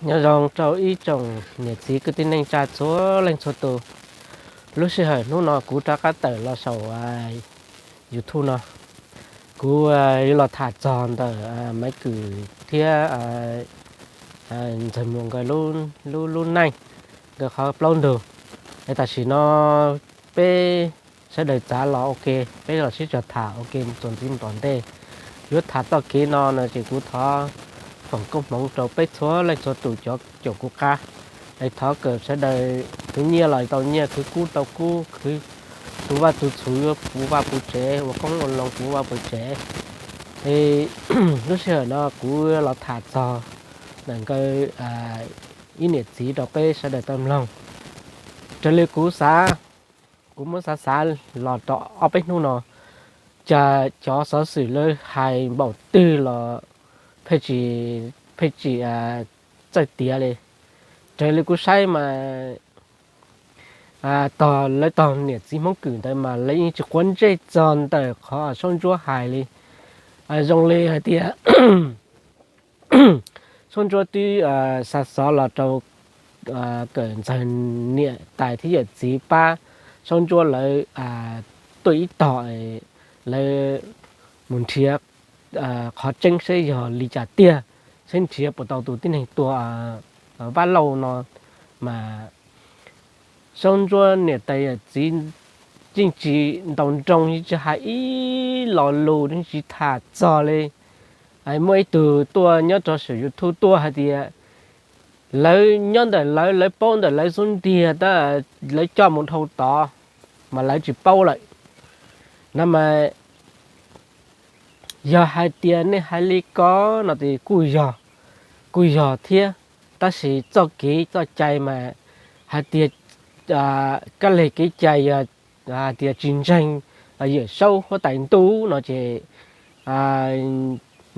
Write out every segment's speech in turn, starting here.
Nyob zoo rau ib tsoom niam txiv kwv tij neej tsa txhua leej txhua tus. Lub sij hawm hnub no kuv rov qab tawm los saum YouTube no, kuv yuav los tham txog ntawm Maiv Kwm thiab Ntxawg Muas nkawd lub neej, nkawd qhov plaub ntug. Tam sim no peb sawv daws txav los ua ke, peb los sib tso tham ua ke mus txuas ntxiv mus tom ntej. Yuav tham txoj kev no no ces kuv thov foom koob hmoov rau peb txhua leej txhua tus cov caum kuv qab. Es thov kom sawv daws khwv nyiaj los tau nyiaj, khwv kub tau kub, khwv tu vaj tu txhuv yuav puv vaj puv tsev, ua qoob ua loo puv vaj puv tsev. Es lub sij hawm no kuv los tham txog ntawm nkawd ib niam txiv rau peb sawv daws tau mloog. Raws li kuv xav, kuv muab xav xav los rau ob peb hnub no, cas cov xov xwm lawv hais npaum twg los pheej tsis txawj tiav li. Raws li kuv saib mas tog lawv tog niam txiv Hmoob Kwm ntawd mas lawv yeej tsis quav ntsej txog ntawm qhov Saub Ntsuab hais li. Zoo li hais tias Saub Ntsuab twb xa xov los rau kom Ntxawg niam tais thiab yawm txiv pab Saub Ntsuab lawv tuaj ib tog, lawv mus nrhiav qhov tseeb seb yog li cas tiag, seb nrhiav puas tau tus tib neeg tua Vaj Lauj no mas Saub Ntsuab niam tais yawm txiv yeej tsis ntaus nroo, yeej tsis hais ib lo lus, yeej tsis tham txog li. Muaj ib tug tuaj nyob rau saum YouTube tuaj hais tias lawv nyob ntawm lawv, lawv paub ntawm lawv xub ntiag tab lawv coj mus dhau tod mas lawv tsis paub lawm no mas yog hais tias nej hais li ko no ces kuj yog, kuj yog thiab, tab sis txoj kev txoj cai mas hais tias kab leg kev cai yog hais tias tsis ntseeg Yawm Saub huab tais ntuj no ces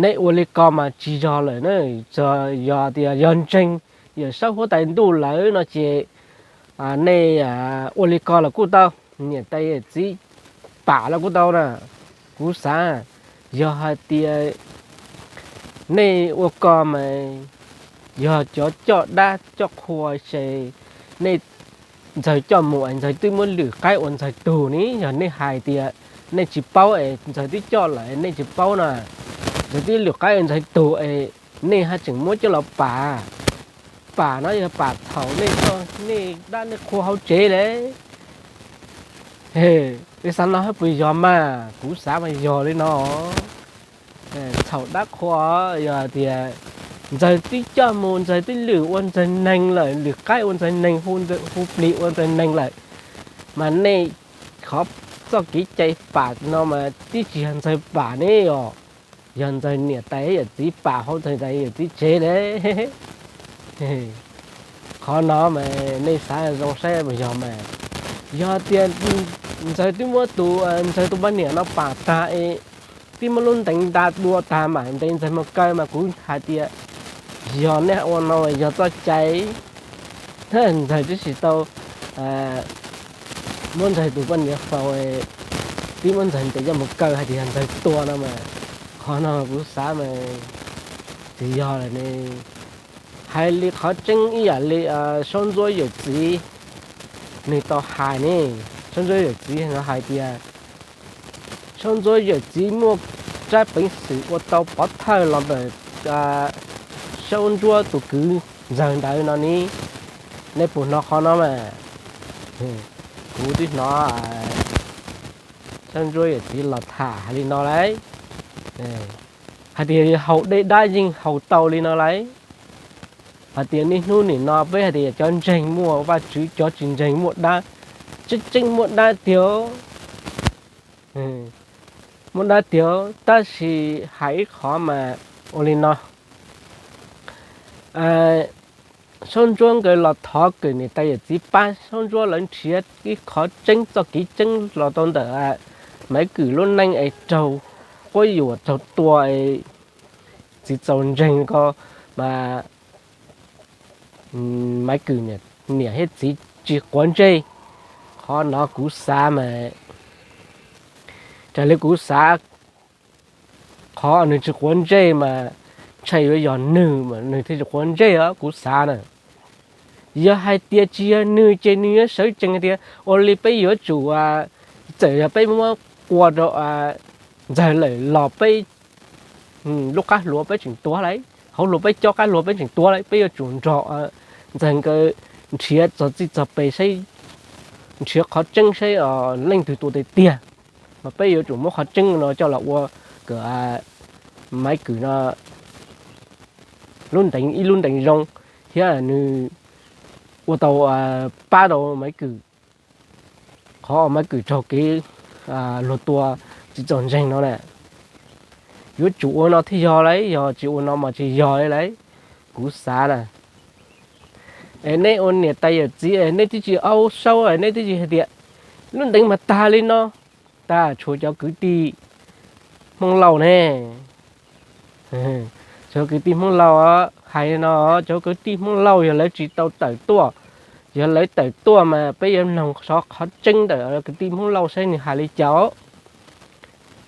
nej ua li ko mas tsis yog lawm na. Txawm yog tias yog ntseeg Yawm Saub huab tais ntuj lawm no ces nej ua li ko los kuj tau, niam tais yawm txiv pam los kuj tau na. Kuv xav yog hais tias nej ua ko mas yog cov coj dab coj qhua ces nej, Ntxawg coj mus es Ntxawg twb muab lwm qaib ua Ntxawg tug ne. Yog nej hais tias nej tsis paub es Ntxawg twb coj lawm nej tsis paub na, Ntxawg twb lwm qaib ua Ntxawg tug es nej haj tseem muab coj los pam, pam no yog pam txhaum nej, nej dab nej qhua hauv tsev li. Xav no hab puas yog mas? Kuv xav mas yog li no. Txhaum dab qhua, yog tias Ntxawg twb coj mus, Ntxawg twb lwm ua Ntxawg neeg lawm, lwm qaib ua Ntxawg neeg, hu plig ua Ntxawg neeg lawm, mas nej qhov txoj kev cai pam no mas twb tsis yog Ntxawg pam ne os, yog Ntxawg niam tais yawm txiv pam hauv Ntxawg niam tais yawm txiv tsev li. Qhov no mas nej xav zoo saib puas yog mas. Yog tias Ntxawg twb muab tus, Ntxawg tus poj niam no pam tag es twb muab lub ntees nta dua tag mam ntes Ntxawg mus kaw mas kuv hais tias yog nej ua no yog txoj cai. Ntxawg twb tsis tau muab Ntxawg tus poj niam faus, twb muab Ntxawg ntes coj mus kaw hais tias yog Ntxawg tua no mas. Qhov no kuv xav mas tsis yog lawm ne. Hais li qhov tseeb ib yam li Saub Ntsuab yawm txiv nws tau hais ne, Saub Ntsuab yawm txiv no hais tias Saub Ntsuab yawm txiv muaj rab peev xwm ua tau pov thawj los ntawm Saub Ntsuab tus kwv Ntxawg ntawd no ne. Nej puas hnov qhov no mas? Kuv twb hnov Saub Ntsuab yawm txiv los tham hais li no lauj, hais tias haus dej dab yeej haus tau li no lauj. Hais tias niaj hnub nim no peb hais tias cov ntseeg muaj Vajtswv, cov tsis ntseeg muaj dab, tseeb tseeb muaj dab tiag, muaj dab tiag. Tab sis hais ib qhov mas ua li no, Saub Ntsuab nkawd los thov kom niam tais yawm txiv pab Saub Ntsuab lawv nrhiav ib qhov tseeb txoj kev tseeb los tau ntawm Maiv Kwm lub neej es raug quab yuam raug tua es tsis txaus ntseeg ko mas Maiv Kwm niam thiab txiv tsis quav ntsej. Qhov no kuv xav mas, raws li kuv xav, qhov nws tsis quav ntsej mas ntshai yuav yog nws mas nws thiaj tsis quav ntsej os, kuv xav na. Yog hais tias tsis yog nws ces nws yuav sawv tsees hais tias ua li peb yuav tsum, txawm yog peb muab qua rau Ntxawg lawm los peb lub qab hluas peb tseem tuav lawm, hauv hluas peb cob qab hluas peb tseem tuav lawm, peb yuav tsum nrog Ntxawg nkawd nrhiav txog txij txog pem saib, nrhiav qhov tseeb saib leej twg tua tiag tiag. Mas peb yuav tsum muab qhov tseeb no coj los ua kom Maiv Kwm no lub ntees ib lub ntees zoo thiab nws ua tau pab rau Maiv Kwm, qhov Maiv Kwm raug kev luag tua tsis txaus ntseeg no na. Yuav tsum ua no thiaj yog lauj, yog tsis ua no mas tsis yog li lauj, kuv xav na. Es nej ua niam tais yawm txiv es nej twb tsis au saub es nej twb tsis hais tias lub ntees mas tag li no, tag tshuav cov kwv tij Hmoob Lauj ne. Cov kwv tij Hmoob Lauj hais no, cov kwv tij Hmoob Lauj yog lawv tsis tau tawm tuaj, yog lawv tawm tuaj mas peb yuav mloog qhov tseeb ntawm kwv tij Hmoob Lauj saib nws hais li cas.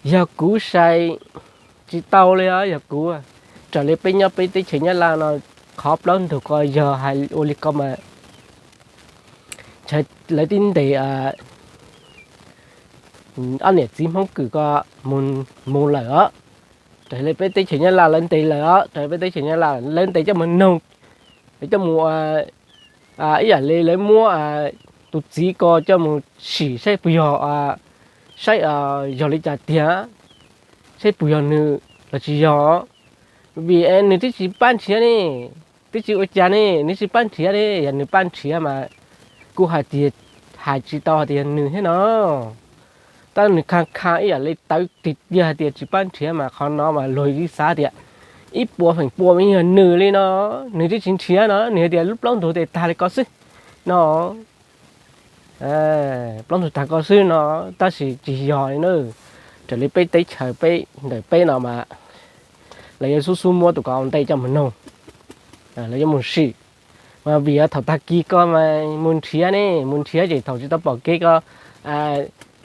Yog kuv sai tsis tau li os, yog kuv, raws li peb nyob peb teb chaws Nyab Laj no, qhov plaub ntug ko yog hais ua li ko mas lawv twb ntes ob niam txiv Hmoob Kwm ko mus lawm os. Raws li peb teb chaws Nyab Laj lawv ntes lawm os, raws li peb teb chaws Nyab Laj lawv ntes coj mus noog, coj mus ib yam li lawv muab tus txiv ko coj mus sim saib puas yog, saib yog li cas tiag, saib puas yog nws los tsis yog. Vim nws twb tsis pab nrhiav ne, twb tsis ua cas ne, nws tsis pab nrhiav ne, yog nws pab nrhiav mas kuj hais tias, hais tsis tau hais tias yog nws thiab no. Tab nws kha kha ib yam li tawv tiag tiag hais tias tsis pab nrhiav mas qhov no mas luag yeej xav tias ib puas feem pua mas yog nws li no, nws twb tsis nrhiav no, nws hais tias lub plaub ntug tes tag li ko xwb no, plaub ntug tag ko xwb no, tab sis tsis yog li na. Raws li peb teb chaws peb ntawm peb no mas lawv yuav xub xub muab tus ko ua ntej coj mus noog, lawv yuav mus sim. Mas vim thaum tag kis ko mas mus nrhiav ne, mus nrhiav ces thaum tsis tau pom kev ko,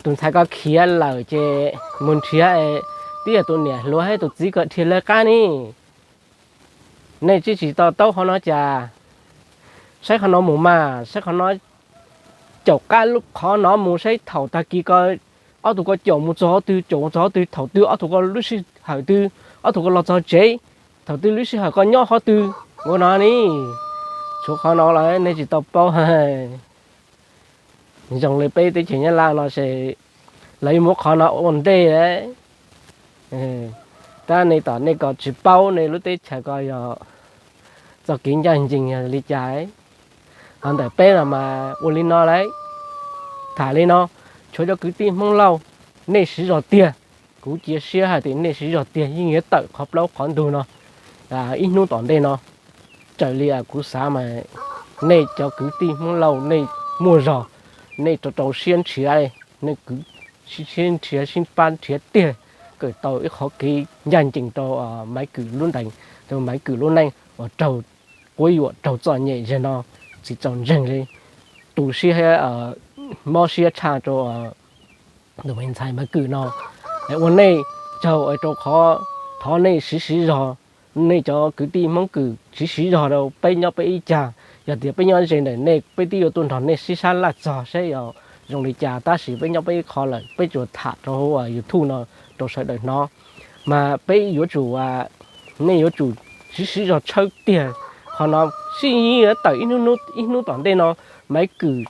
tus ntxhais ko khiav lawm ces mus nrhiav, twb yog tus niam hluas thiab tus txiv ko dhia lawv qab ne. Nej twb tsis to taub qhov no cas, saib qhov no mus mas, saib qhov no, caum qab lub qhov no mus saib thaum tag kis ko ob tug ko caum mus txog qhov twg, caum mus txog qhov twg, thaum twg ob tug ko lub sij hawm twg ob tug ko los txog tsev, thaum twg lub sij hawm ko nyob qhov twg, ua no ne. Tshuav qhov no lawm nej tsis tau paub. Zoo li peb teb chaws Nyab Laj no ces lawv yuav muab qhov no ua ntej lawm. Tab nej tom nej ko tsis paub nej lub teb chaws ko yog txoj kev ncaj ncees yog li cas. Ho ntawm peb no mas ua li no lawm. Tham li no, tshuav cov kwv tij Hmoob Lauj, nej siv zog tiag. Kuv cia siab hais tias nej siv zog tiag yeej yuav tawm qhov plaub qhov ntug no ib hnub tom ntej no. Raws li kuv xav mas nej cov kwv tij Hmoob Lauj nej muaj zog, nej rau rau siab nrhiav, nej kwv siab nrhiav sib pab nrhiav tiag, kawm tau ib qhov kev ncaj ncees rau Maiv Kwm lub ntees, rau Maiv Kwm lub neej uas raug quab yuam raug txom nyem zag no, tsis txaus ntseeg li, tu siab, mob siab tshaj rau tus me ntxhais Maiv Kwm no. Ua nej tsaug rau qhov, thov nej siv siv zog, nej cov kwv tij Hmoob Kwm siv siv zog rau peb nyob peb ib cag. Yog tias peb nyob ze ntawm nej peb twb yuav tuaj nrog nej sib sab laj txog saib yog zoo li cas, tab sis peb nyob peb ib qho lawm peb tsuas tham rau hauv YouTube no rau sawv daws hnov. Mas peb yuav tsum, nej yuav tsum siv siv zog tshawb tiag. Qhov no sib yeej tawm ib hnub tom ntej no, Maiv Kwm,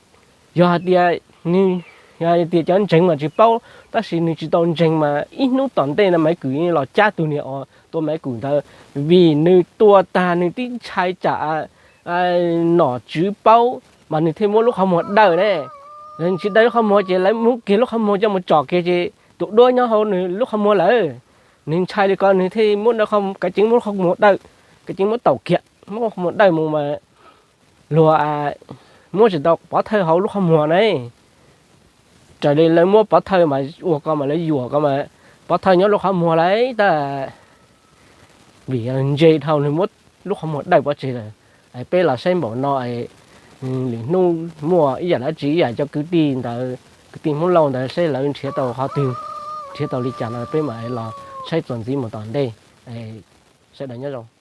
yog hais tias nws, yog tias cov ntseeg mas tsis paub, tab sis nws tsis tau ntseeg mas ib hnub tom ntej no Maiv Kwm yeej los cab tus niag uas tua Maiv Kwm ntawd, vim nws tua tag nws tib ntshai tsam nom tswv paub mas nws thiaj muab lub qhov muag dawj ne. Nws tsis dawj lub qhov muag ces lawv muab kiag lub qhov muag coj mus tsom kiag ces tus duab nyob hauv nws lub qhov muag lawm. Nws ntshai li ko nws thiaj muab, kav tseev muab lub qhov muag dawj, kav tseev muab taum kiag muab qhov muag dawj mus mas luag muab tsis tau pov thawj hauv lub qhov muag ne. Raws li lawv muab pov thawj mas ua ko mas lawv yuam ko mas pov thawj nyob lub qhov muag lawm tab vim ntse dhau nws muab lub qhov muag dawj pov tseg lawm. Peb los saib npaum no, lwm hnub muaj ib yam dab tsi ib yam cov kwv tij ntawd, kwv tij Hmoob Lauj ntawd saib lawv nrhiav tau qhov twg, nrhiav tau li cas no peb mam los saib txuas ntxiv mus tom ntej. Sawv daws nyob zoo.